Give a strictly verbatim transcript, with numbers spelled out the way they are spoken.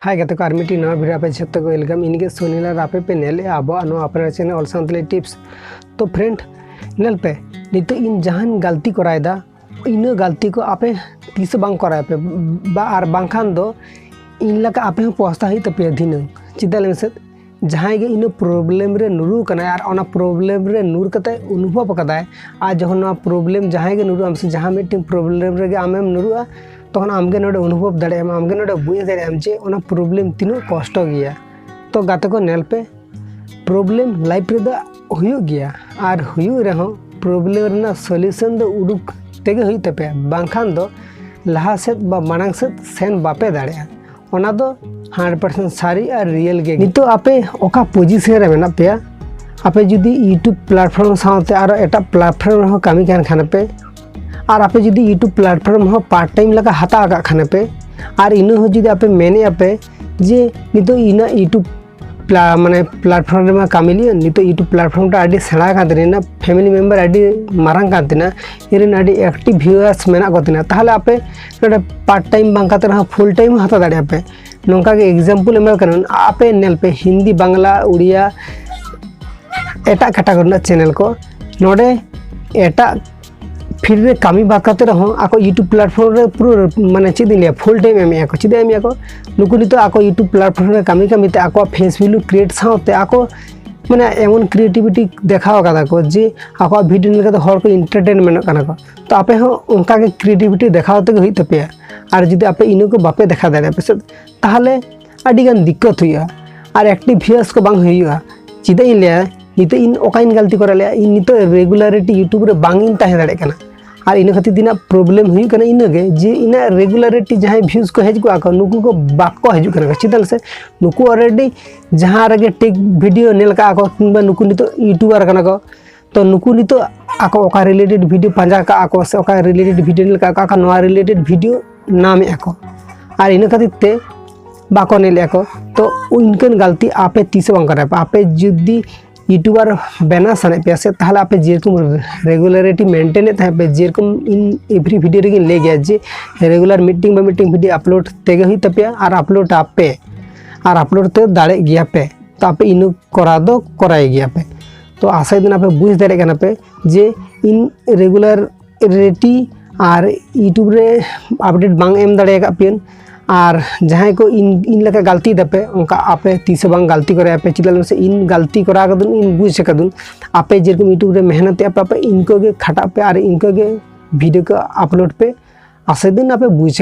ᱦᱟᱭ ᱜᱟᱛᱮ ᱠᱚ, ᱟᱨ ᱢᱤᱫᱴᱤᱡ ᱱᱟᱣᱟ ᱵᱷᱤᱰᱤᱭᱳ ᱟᱯᱮ ᱡᱷᱚᱛᱚ ᱠᱚ ᱳᱭᱮᱞᱠᱟᱢ᱾ ᱤᱧ ᱜᱮ ᱥᱩᱱᱤᱞ ᱟᱨ ᱟᱯᱮ ᱯᱮ ᱧᱮᱞᱮᱫᱼᱟ ᱟᱵᱚᱣᱟᱜ ᱱᱚᱣᱟ ᱟᱯᱱᱟᱨ ᱪᱮᱱᱮᱞ ᱚᱞ ᱥᱟᱱᱛᱟᱲᱤ ᱴᱤᱯᱥ᱾ ᱛᱚ ᱯᱷᱨᱮᱱᱰ, ᱧᱮᱞ ᱯᱮ, ᱱᱤᱛᱚᱜ ᱤᱧ ᱡᱟᱦᱟᱸᱧ ᱜᱟᱞᱛᱤ ᱠᱚᱨᱟᱣᱮᱫᱟ, ᱤᱱᱟᱹ ᱜᱟᱞᱛᱤ ᱠᱚ ᱟᱯᱮ ᱛᱤᱥ ᱦᱚᱸ ᱵᱟᱝ ᱠᱚᱨᱟᱣ ᱯᱮ, ᱵᱟ-, ᱟᱨ ᱵᱟᱝᱠᱷᱟᱱ ᱫᱚ ᱤᱧ ᱞᱮᱠᱟ ᱟᱯᱮ ᱦᱚᱸ ᱯᱚᱥᱛᱟ ᱦᱩᱭᱩᱜ ᱛᱟᱯᱮᱭᱟ ᱫᱷᱤᱱᱟᱹᱝ᱾ ᱪᱮᱫᱟᱜ ᱞᱟᱹᱭ ᱢᱮᱥᱮ, ᱡᱟᱦᱟᱸᱭ ᱜᱮ ᱤᱱᱟᱹ ᱯᱨᱚᱵᱞᱮᱢ ᱨᱮ ᱧᱩᱨᱩ ᱠᱟᱱᱟᱭ ᱟᱨ ᱚᱱᱟ ᱯᱨᱚᱵᱞᱮᱢ ᱨᱮ ᱧᱩᱨ ᱠᱟᱛᱮ ᱚᱱᱩᱵᱷᱚᱵ ᱟᱠᱟᱫᱟᱭ, ᱟᱨ ᱡᱚᱠᱷᱚᱱ ᱱᱚᱣᱟ ᱯᱨᱚᱵᱞᱮᱢ ᱡᱟᱦᱟᱸᱭ ᱜᱮ ᱧᱩᱨᱩᱜ ᱟᱢ ᱥᱮ ᱡᱟᱦᱟᱸ ᱢᱤᱫᱴᱮᱱ ᱯᱨᱚᱵᱞᱮᱢ ᱨᱮᱜᱮ ᱟᱢᱮᱢ ᱧᱩᱨᱩᱜᱼᱟ, ᱛᱚᱠᱷᱚᱱ ᱟᱢᱜᱮ ᱱᱚᱰᱮ ᱚᱱᱩᱵᱷᱚᱵ ᱫᱟᱲᱮᱭᱟᱜ ᱟᱢ, ᱟᱢᱜᱮ ᱱᱚᱰᱮ ᱵᱩᱡᱽ ᱫᱟᱲᱮᱭᱟᱜ ᱟᱢ ᱡᱮ ᱚᱱᱟ ᱯᱨᱚᱵᱞᱮᱢ ᱛᱤᱱᱟᱹᱜ ᱠᱚᱥᱴᱚ ᱜᱮᱭᱟ᱾ ᱛᱚ ᱜᱟᱛᱮ ᱠᱚ, ᱧᱮᱞ ᱯᱮ, ᱯᱨᱚᱵᱞᱮᱢ ᱞᱟᱭᱤᱯᱷ ᱨᱮᱫᱚ ᱦᱩᱭᱩᱜ ᱜᱮᱭᱟ, ᱟᱨ ᱦᱩᱭᱩᱜ ᱨᱮᱦᱚᱸ ᱯᱨᱚᱵᱞᱮᱢ ᱨᱮᱱᱟᱜ ᱥᱚᱞᱤᱭᱩᱥᱚᱱ ᱫᱚ ᱩᱰᱩᱠ ᱛᱮᱜᱮ ᱦᱩᱭᱩᱜ ᱛᱟᱯᱮᱭᱟ, ᱵᱟᱝᱠᱷᱟᱱ ᱫᱚ ᱞᱟᱦᱟ ᱥᱮᱫ ᱵᱟ ᱢᱟᱲᱟᱝ ᱥᱮᱫ ᱥᱮᱱ ᱵᱟᱯᱮ ᱫᱟᱲᱮᱭᱟᱜᱼᱟ᱾ ᱚᱱᱟ ᱫᱚ ᱦᱟᱱᱰᱨᱮᱰ ᱯᱟᱨᱥᱮᱱᱴ ᱥᱟᱹᱨᱤ ᱟᱨ ᱨᱤᱭᱮᱞ ᱜᱮ᱾ ᱱᱤᱛᱚᱜ ᱟᱯᱮ ᱚᱠᱟ ᱯᱚᱡᱤᱥᱚᱱ ᱨᱮ ᱢᱮᱱᱟᱜ ᱯᱮᱭᱟ, ᱟᱯᱮ ᱡᱩᱫᱤ YouTube ᱯᱞᱟᱴᱯᱷᱚᱨᱢ ᱥᱟᱶᱛᱮ ᱟᱨᱚ ᱮᱴᱟᱜ ᱯᱞᱟᱴᱯᱷᱚᱨᱢ ᱨᱮᱦᱚᱸ ᱠᱟᱹᱢᱤ ᱠᱟᱱ ᱠᱷᱟᱱ ᱯᱮ, ᱟᱨ ᱟᱯᱮ ᱡᱩᱫᱤ YouTube ᱯᱞᱟᱴᱯᱷᱚᱨᱢ ᱦᱚᱸ ᱯᱟᱨᱴ ᱴᱟᱭᱤᱢ ᱞᱮᱠᱟ ᱦᱟᱛᱟᱣ ᱟᱠᱟᱫ ᱠᱷᱟᱱ ᱯᱮ, ᱟᱨ ᱤᱱᱟᱹ ᱦᱚᱸ ᱡᱩᱫᱤ ᱟᱯᱮ ᱢᱮᱱᱮᱫᱼᱟ ᱯᱮ ᱡᱮ ᱱᱤᱛᱚᱜ ᱤᱧᱟᱹᱜ YouTube ᱯᱞᱟ-, ᱢᱟᱱᱮ ᱯᱞᱟᱴᱯᱷᱚᱨᱢ ᱨᱮᱢᱟ ᱠᱟᱹᱢᱤ ᱞᱤᱧ, ᱱᱤᱛᱚᱜ YouTube ᱯᱞᱟᱴᱯᱷᱚᱨᱢ ᱴᱟ ᱟᱹᱰᱤ ᱥᱮᱬᱟ ᱠᱟᱱ ᱛᱤᱧᱟᱹ, ᱤᱧᱟᱹᱜ ᱯᱷᱮᱢᱤᱞᱤ ᱢᱮᱢᱵᱟᱨ ᱟᱹᱰᱤ ᱢᱟᱨᱟᱝ ᱠᱟᱱ ᱛᱤᱧᱟᱹ, ᱤᱧᱨᱮᱱ ᱟᱹᱰᱤ ᱮᱠᱴᱤᱵᱷ ᱵᱷᱤᱭᱩᱣᱟᱨᱥ ᱢᱮᱱᱟᱜ ᱠᱚ ᱛᱤᱧᱟᱹ, ᱛᱟᱦᱚᱞᱮ ᱟᱯᱮ ᱱᱚᱰᱮ ᱯᱟᱨᱴ ᱴᱟᱭᱤᱢ ᱵᱟᱝ ᱠᱟᱛᱮ ᱨᱮᱦᱚᱸ ᱯᱷᱩᱞ ᱴᱟᱭᱤᱢ ᱦᱚᱸ ᱦᱟᱛᱟᱣ ᱫᱟᱲᱮᱭᱟᱜᱼᱟ ᱯᱮ᱾ ᱱᱚᱝᱠᱟ ᱜᱮ ᱮᱠᱡᱟᱢᱯᱚᱞ ᱮᱢ ᱠᱟᱱᱟ, ᱟᱯᱮ ᱧᱮᱞ ᱯᱮ, ᱦᱤᱱᱫᱤ, ᱵᱟᱝᱞᱟ, ᱩᱲᱤᱭᱟ, ᱮᱴᱟᱜ ᱠᱮᱴᱟᱜᱚᱨᱤ ᱨᱮᱱᱟᱜ ᱪᱮᱱᱮᱞ ᱠᱚ ᱱᱚᱰᱮ ᱮᱴᱟᱜ ᱯᱷᱤᱞᱰ ᱨᱮ ᱠᱟᱹᱢᱤ ᱵᱟᱫ ᱠᱟᱛᱮ ᱨᱮᱦᱚᱸ ᱟᱠᱚ YouTube ᱯᱞᱟᱴᱯᱷᱚᱨᱢ ᱨᱮ ᱯᱩᱨᱟᱹ, ᱢᱟᱱᱮ ᱪᱮᱫ ᱤᱧ ᱞᱟᱹᱭᱟ, ᱯᱷᱩᱞ ᱴᱟᱭᱤᱢ ᱮᱢᱮᱜᱼᱟ ᱠᱚ᱾ ᱪᱮᱫᱟᱜ ᱮᱢᱮᱜᱼᱟ ᱠᱚ? ᱱᱩᱠᱩ ᱱᱤᱛᱚᱜ ᱟᱠᱚ YouTube ᱯᱞᱟᱴᱯᱷᱚᱨᱢ ᱨᱮ ᱠᱟᱹᱢᱤ ᱠᱟᱹᱢᱤ ᱛᱮ ᱟᱠᱚᱣᱟᱜ ᱯᱷᱮᱥ ᱵᱷᱮᱞᱩ ᱠᱨᱤᱭᱮᱴ ᱥᱟᱶᱛᱮ ᱟᱠᱚ ᱢᱟᱱᱮ ᱮᱢᱚᱱ ᱠᱨᱤᱭᱮᱴᱤᱵᱷᱤᱴᱤ ᱫᱮᱠᱷᱟᱣ ᱠᱟᱫᱟ ᱠᱚ ᱡᱮ ᱟᱠᱚᱣᱟᱜ ᱵᱷᱤᱰᱤᱭᱳ ᱧᱮᱞ ᱠᱟᱛᱮ ᱦᱚᱲ ᱠᱚ ᱮᱱᱴᱟᱨᱴᱮᱱᱢᱮᱱᱴᱚᱜ ᱠᱟᱱᱟ ᱠᱚ᱾ ᱛᱚ ᱟᱯᱮ ᱦᱚᱸ ᱚᱱᱠᱟ ᱜᱮ ᱠᱨᱤᱭᱮᱴᱤᱵᱷᱤᱴᱤ ᱫᱮᱠᱷᱟᱣ ᱛᱮᱜᱮ ᱦᱩᱭᱩᱜ ᱛᱟᱯᱮᱭᱟ᱾ ᱟᱨ ᱡᱩᱫᱤ ᱟᱯᱮ ᱤᱱᱟᱹ ᱠᱚ ᱵᱟᱯᱮ ᱫᱮᱠᱷᱟᱣ ᱫᱟᱲᱮᱭᱟᱜᱼᱟ ᱯᱮ ᱥᱮ, ᱛᱟᱦᱚᱞᱮ ᱟᱹᱰᱤ ᱜᱟᱱ ᱫᱤᱠᱠᱚᱛ ᱦᱩᱭᱩᱜᱼᱟ ᱟᱨ ᱮᱠᱴᱤᱵᱷ ᱵᱷᱤᱭᱩᱣᱟᱨᱥ ᱠᱚ ᱵᱟᱝ ᱦᱩᱭᱩᱜᱼᱟ᱾ ᱪᱮᱫᱟᱜ ᱤᱧ ᱞᱟᱹᱭᱟ, ᱱᱤᱛᱚᱜ ᱤᱧ ᱚᱠᱟᱧ ᱜᱟᱞᱛᱤ ᱠᱚᱨᱟᱣ ᱞᱮᱜᱼᱟ, ᱤᱧ ᱱᱤᱛᱚᱜ ᱨᱮᱜᱩᱞᱟᱨᱤᱴᱤ YouTube ᱨᱮ ᱵᱟᱝ ᱤᱧ ᱛᱟᱦᱮᱸ ᱫᱟᱲᱮᱭᱟᱜ ᱠᱟᱱᱟ᱾ ᱟᱨ ᱤᱱᱟᱹ ᱠᱷᱟᱹᱛᱤᱨ ᱛᱤᱱᱟᱹᱜ ᱯᱨᱚᱵᱞᱮᱢ ᱦᱩᱭᱩᱜ ᱠᱟᱱᱟ ᱤᱱᱟᱹᱜᱮ, ᱡᱮ ᱤᱧᱟᱹᱜ ᱨᱮᱜᱩᱞᱟᱨᱤᱴᱤ ᱡᱟᱦᱟᱸᱭ ᱵᱷᱤᱭᱩᱥ ᱠᱚ ᱦᱮᱡ ᱠᱚᱜᱼᱟ ᱠᱚ, ᱱᱩᱠᱩ ᱠᱚ ᱵᱟᱠᱚ ᱦᱤᱡᱩᱜ ᱠᱟᱱᱟ ᱠᱚ᱾ ᱪᱮᱫᱟᱜ ᱥᱮ ᱱᱩᱠᱩ ᱚᱞᱨᱮᱰᱤ ᱡᱟᱦᱟᱸ ᱨᱮᱜᱮ ᱴᱮᱠ ᱵᱷᱤᱰᱤᱭᱳ ᱧᱮᱞ ᱠᱟᱜᱼᱟ ᱠᱚ, ᱠᱤᱝᱵᱟ ᱱᱩᱠᱩ ᱱᱤᱛᱚᱜ ᱤᱭᱩᱴᱩᱵᱟᱨ ᱠᱟᱱᱟ ᱠᱚ, ᱛᱚ ᱱᱩᱠᱩ ᱱᱤᱛᱚᱜ ᱟᱠᱚ ᱚᱠᱟ ᱨᱤᱞᱮᱴᱮᱰ ᱵᱷᱤᱰᱤᱭᱳ ᱯᱟᱸᱡᱟ ᱠᱟᱜᱼᱟ ᱠᱚ ᱥᱮ ᱚᱠᱟ ᱨᱤᱞᱮᱴᱮᱰ ᱵᱷᱤᱰᱤᱭᱳ ᱧᱮᱞ ᱠᱟᱜᱼᱟ ᱠᱚ, ᱟᱠᱚ ᱱᱚᱣᱟ ᱨᱤᱞᱮᱴᱮᱰ ᱵᱷᱤᱰᱤᱭᱳ ᱧᱟᱢᱮᱜᱼᱟ ᱠᱚ, ᱟᱨ ᱤᱱᱟᱹ ᱠᱷᱟᱹᱛᱤᱨ ᱛᱮ ᱵᱟᱠᱚ ᱧᱮᱞᱮᱜᱼᱟ ᱠᱚ᱾ ᱛᱚ ᱤᱱᱠᱟᱹᱱ ᱜᱟᱞᱛᱤ ᱟᱯᱮ ᱛᱤᱥ ᱦᱚᱸ ᱵᱟᱝ ᱠᱚᱨᱟᱣ ᱯᱮ᱾ ᱟᱯᱮ ᱡᱩᱫᱤ YouTuber ᱵᱮᱱᱟᱣ ᱥᱟᱱᱟᱭᱮᱫ ᱯᱮᱭᱟ ᱥᱮ, ᱛᱟᱦᱚᱞᱮ ᱟᱯᱮ ᱡᱮᱨᱚᱠᱚᱢ regularity maintain ᱮᱫ ᱛᱟᱦᱮᱸᱫ ᱯᱮ, ᱡᱮᱨᱚᱠᱚᱢ ᱤᱧ every video ᱨᱮᱜᱮᱧ ᱞᱟᱹᱭ ᱜᱮᱭᱟ ᱡᱮ regular ᱢᱤᱫᱴᱮᱱ ᱵᱟ ᱢᱤᱫᱴᱮᱱ video upload ᱛᱮᱜᱮ ᱦᱩᱭᱩᱜ ᱛᱟᱯᱮᱭᱟ ᱟᱨ upload ᱟᱯᱮ ᱟᱨ upload ᱛᱮ ᱫᱟᱲᱮᱜ ᱜᱮᱭᱟ ᱯᱮ᱾ ᱛᱚ ᱟᱯᱮ ᱤᱱᱟᱹ ᱠᱚᱨᱟᱣ ᱫᱚ ᱠᱚᱨᱟᱣ ᱜᱮᱭᱟ ᱯᱮ᱾ ᱛᱚ ᱟᱥᱟᱭ ᱫᱤᱱ ᱟᱯᱮ ᱵᱩᱡᱽ ᱫᱟᱲᱮᱭᱟᱜ ᱠᱟᱱᱟ ᱯᱮ ᱡᱮ ᱤᱧ regular ᱨᱮᱴᱤ ᱟᱨ YouTube ᱨᱮ update ᱵᱟᱝ ᱮᱢ ᱫᱟᱲᱮ ᱟᱠᱟᱫ ᱯᱮᱭᱟᱹᱧ᱾ ᱟᱨ ᱡᱟᱦᱟᱸᱭ ᱠᱚ ᱤᱧ ᱤᱧ ᱞᱮᱠᱟ ᱜᱟᱞᱛᱤ ᱫᱟᱯᱮ, ᱚᱱᱠᱟ ᱟᱯᱮ ᱛᱤᱥ ᱦᱚᱸ ᱵᱟᱝ ᱜᱟᱞᱛᱤ ᱠᱚᱨᱟᱭᱟ ᱯᱮ᱾ ᱪᱮᱫᱟᱜ ᱞᱟᱹᱭ ᱢᱮᱥᱮ, ᱤᱧ ᱜᱟᱞᱛᱤ ᱠᱚᱨᱟᱣ ᱠᱟᱫᱟᱹᱧ, ᱤᱧ ᱵᱩᱡᱽ ᱟᱠᱟᱫᱟᱹᱧ᱾ ᱟᱯᱮ ᱡᱮᱨᱚᱠᱚᱢ YouTube ᱨᱮ ᱢᱮᱦᱱᱚᱛ ᱮᱫ ᱟᱯᱮ, ᱟᱯᱮ ᱤᱱᱠᱟᱹ ᱜᱮ ᱠᱷᱟᱴᱟᱜ ᱯᱮ ᱟᱨ ᱤᱱᱠᱟᱹ ᱜᱮ video ᱠᱚ upload ᱯᱮ᱾ ᱟᱥᱟᱭ ᱫᱟᱹᱧ ᱟᱯᱮ ᱵᱩᱡᱽ